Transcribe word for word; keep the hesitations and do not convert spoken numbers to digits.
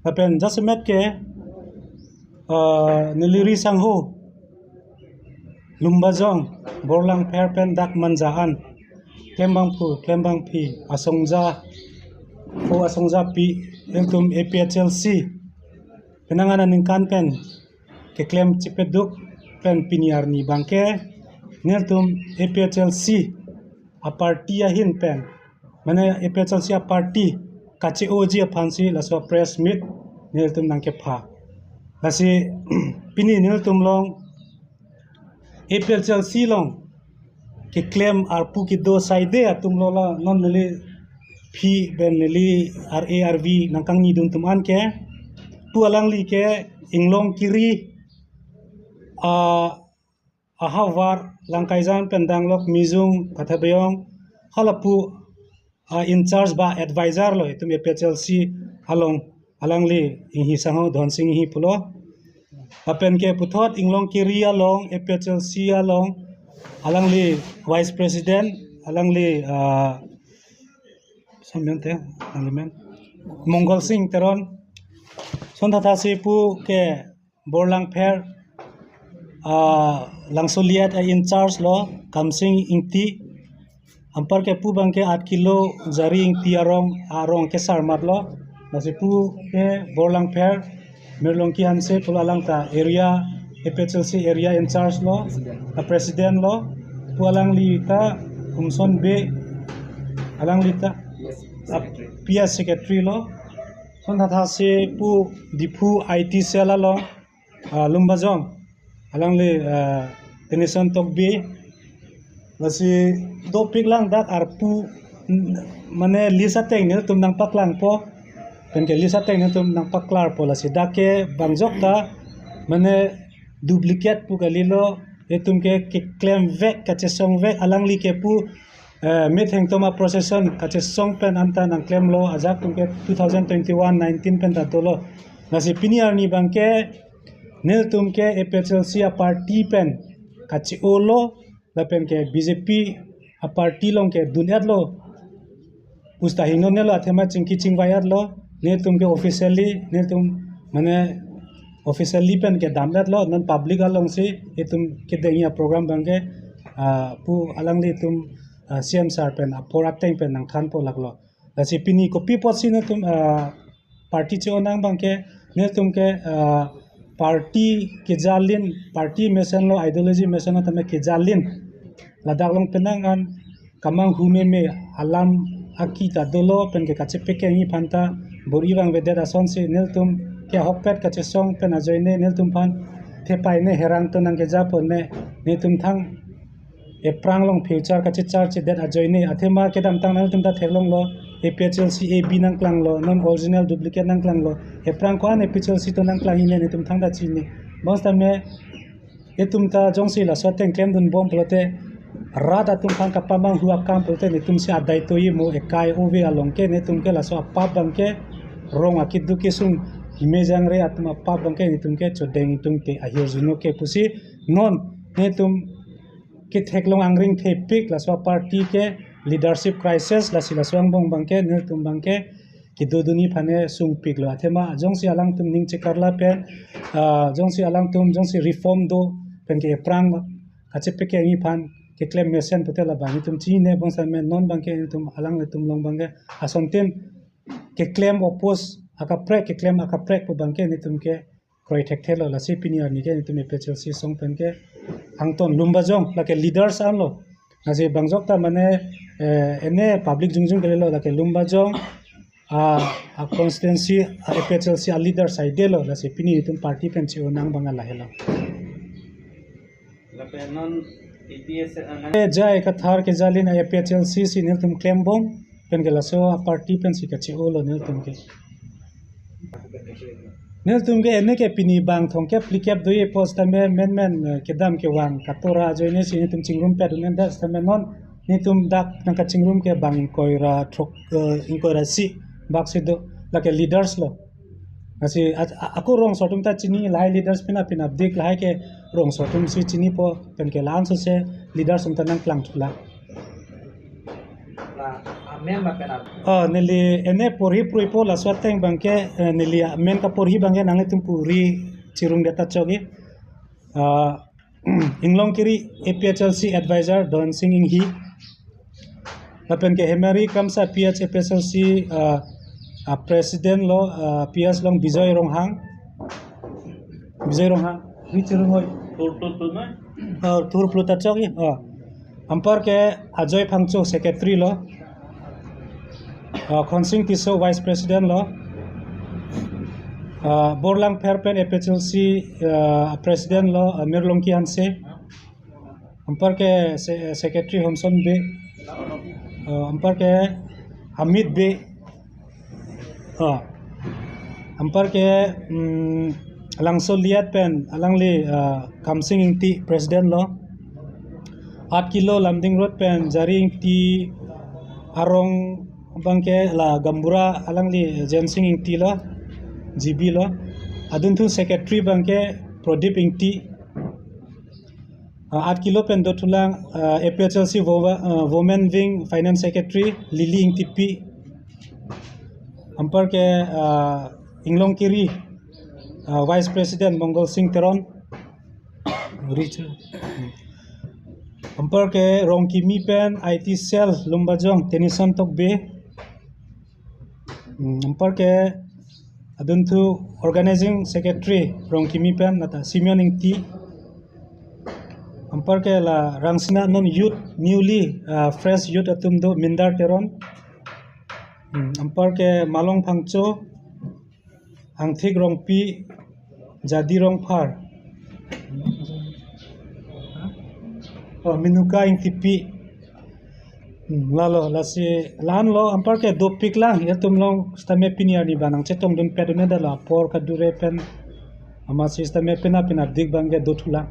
Lapen jasemet ke, ah, neli ri sangho Lumbajong, Borlangpher pen dak Manja an klembangphu, klembangpi, asongja, o asongjapi, nelitum A P H L C penang an aningkan pen keklem chepeduk pen pini arni abangke nelitum A P H L C a party ahin pen, mane A P H L C a party kache-oji aphansi laso press meet nelitum nangkepha. Lasi pini nelitum along A P H L C along keklem arpu kedo saide atum lo la non neli phi pen neli R A R V nangkangnidun atum an ke, pu alangli ke Inglong Kiri, ah, ahavar Langkaijang pen danglok Mijung Kathabeyong, halapu, ah, in charge ba advisor lo itum A P H L C along, alangli Inghi sangho Dhonsing Inghi pulo. Lapen ke puthot Inglong Kiri along, A P H L C along, alangli vice president, alangli, ah, samyante, alangli men, Mongol Sing Teron. Son thathasi pu ke Borlangpher, ah, Langsoliet a in charge lo Kamsing Ingti. Anpar ke pu abangke aat kilo Jari Ingti arong, arong kesar mat lo. Lasi pu ke Borlangpher, Mirlongki Hanse pulo, alang ta area, A P H L C area in charge lo, a president lo. Pu alangli ta Humson Bey, alangli ta, ah, P S secretary lo. Son thathasi pu Diphu I T cell along, ah, Lumbajong, alangli, ah, Tenison Tokbi. Lasi dopik lang dak arpu, mm, mane list ateng nelitum nangpaklangpo. Pen ke list ateng nelitum nangpaklarpo, lasi dak ke bangjok ta mane duplicate pu kalilo, itum ke keklem vek, kachesong vek, alangli ke pu, eh, metheng atum a procession kachesong pen anta nangklemlo, ajahak atum ke two thousand twenty-one nineteen pen ta dolo. Lasi pini arni abangke nelitum ke A P H L C a party pen kache-olo, lapen ke B J P a party along ke dun-etlo puta hingnonelo, athema chingki chingvai-etlo. Nelitum ke officially, nelitum mane officially pen kedam-etlo, non public alongsi itum kedengji a program abangke, ah, pu alanglitum, ah, C M sir pen apor ateng pen nangthanpo laklo. Lasi pini kopi apotsi nelitum, ah, party che-o nang abangke, nelitum ke, ah, party kejalin, party mesen lo, ideology mesen lo tame kejalin, ladak along penang an kamanghu meme alam aki ta dolo, pen ke kachepekengji aphan ta bor-i vangvedet asonsi nelitum ke ahokpet kachesong pen ajoine nelitum aphan thepai ne herang to nangkejapo ne, nelitum thang ephrang along future kachecharchedet ajoine, athema kedamtang nangtum ta theklonglo, A P H L C A B nangklanglo, non original duplicate nangklanglo, ephrang ko-an A P H L C to nangklangji ne nelitum thangta chini. Bonsitame itum ta jongsi laso ateng klemdunbom pulote, rat atum aphan kapamanghu akam pulote nelitumsi adai toji mo, ekai ove along ke nelitum ke laso apap abangke rong akeduk kesung himejangre atum apap abangke nelitum ke chodeng tungte ahirjuno ke pusi non nelitum ketheklong angring thepik laso aparty ke leadership crisis, lasi laso angbong abangke nelitum abangke kedodunji aphan ne sungpiklo. Athema jongsi alangtum ning chekarla pen, ah, jongsi alangtum jongsi reform do pen ke ephrang kachepekengji aphan keklem mesen pulote labang itum chini ne, bonsitame non abangke itum alanglitum along abangke asontin keklem oppose akaprek, keklem akaprek pu abangke nelitum ke kroi thekthelo. Lasi pini arni ke nelitum A P H L C asong pen ke angton Lumbajong lake leaders anlo. Lasi bangjok ta mane, eh, ene public jongjong kalilo, lake Lumbajong, ah, a constituency, ah, A P H L C a leaders saidelo. Lasi pini nelitum party pen che-o nang abang lahelo. Lapen non A P H L C, ah, nang- Eh, jai kathar kejalin A P H L C si nelitum klembom, pen ke laso aparty pensi kache-olo nelitum ke. Nelitum ke ene ke pini bang thomkep phlikep doji apot sitame menmen, eh, kedam kevang katora ajoine si nelitum chingrumpet un-edet sitame non nelitum dak nangkachingrum ke bang ingkoi ra throk, eh, ingkoi ra isi bak si do, lake leaders lo. Lasi a-, a-, ako rongso atum ta chini, lahai leaders pina pina dik, lahai ke rongso atum si chinipo, pen ke la-an sose leaders atum ta nangklang chula. La, Amen lapen ap. Oh, neli ene porhi pruipo, laso ateng abangke, eh, neli amen kaporhi abangke nanglitum puri chirung deta chokji. Ah, Inglongkiri A P H L C Advisor Don Sing Inghi. Lapen ke Hemari Kramsa P H A P H L C, ah, ah, President lo, ah, P H along Bijoy Ronghang. Bijoy Ronghang. Ni chirung hoi. Tur, tur, tur, na? Ah, tur plu ta chokji. Ah. Anparke Ajoy Phangcho Secretary lo. Ah, Khonsing Tisso Vice President lo. Ah, Borlangpher pen A P H L C, ah, President lo, ah, Mirlongki Hanse. Anparke se-, Secretary Homson Bey. Ah, anparke Amit Bey. Ah. Anparke, mm, Langso Liat pen alangli, ah, Kamsing Ingti President lo. Aat Kilo Lumding Road pen Jari Ingti arong abangke la Gambura alangli Jensing Ingti lo, G B lo. Adunthu Secretary abangke Prodip Ingti. Ah, Aat Kilo pen dothulang, ah, A P H L C Wo-, ah, Women Wing Finance Secretary Lily Ingtipi. Anparke, ah, Inglongkiri, ah, Vice President Mongol Sing Teron. Richard. Anparke Rongkimi pen I T Cell Lumbajong Tenison Tokbi. Hmm, anparke adunthu Organizing Secretary Rongkimi pen lata Simeon Ingti. Anparke la Rangsina non youth, newly, ah, fresh youth atum do Mindar Teron. Hmm, anparke Malong Phangcho, Angthik Rongpi, Jadi Rongphar. Oh, Minuka Ingtipi. Hmm, lalo, lasi, la-an lo, anparke dopik lang, ya atum along sitame pini arni abang nangchetongdun pet un-e detlo, apor kadure pen, amatsi sitame pina pina dik abangke dothulang.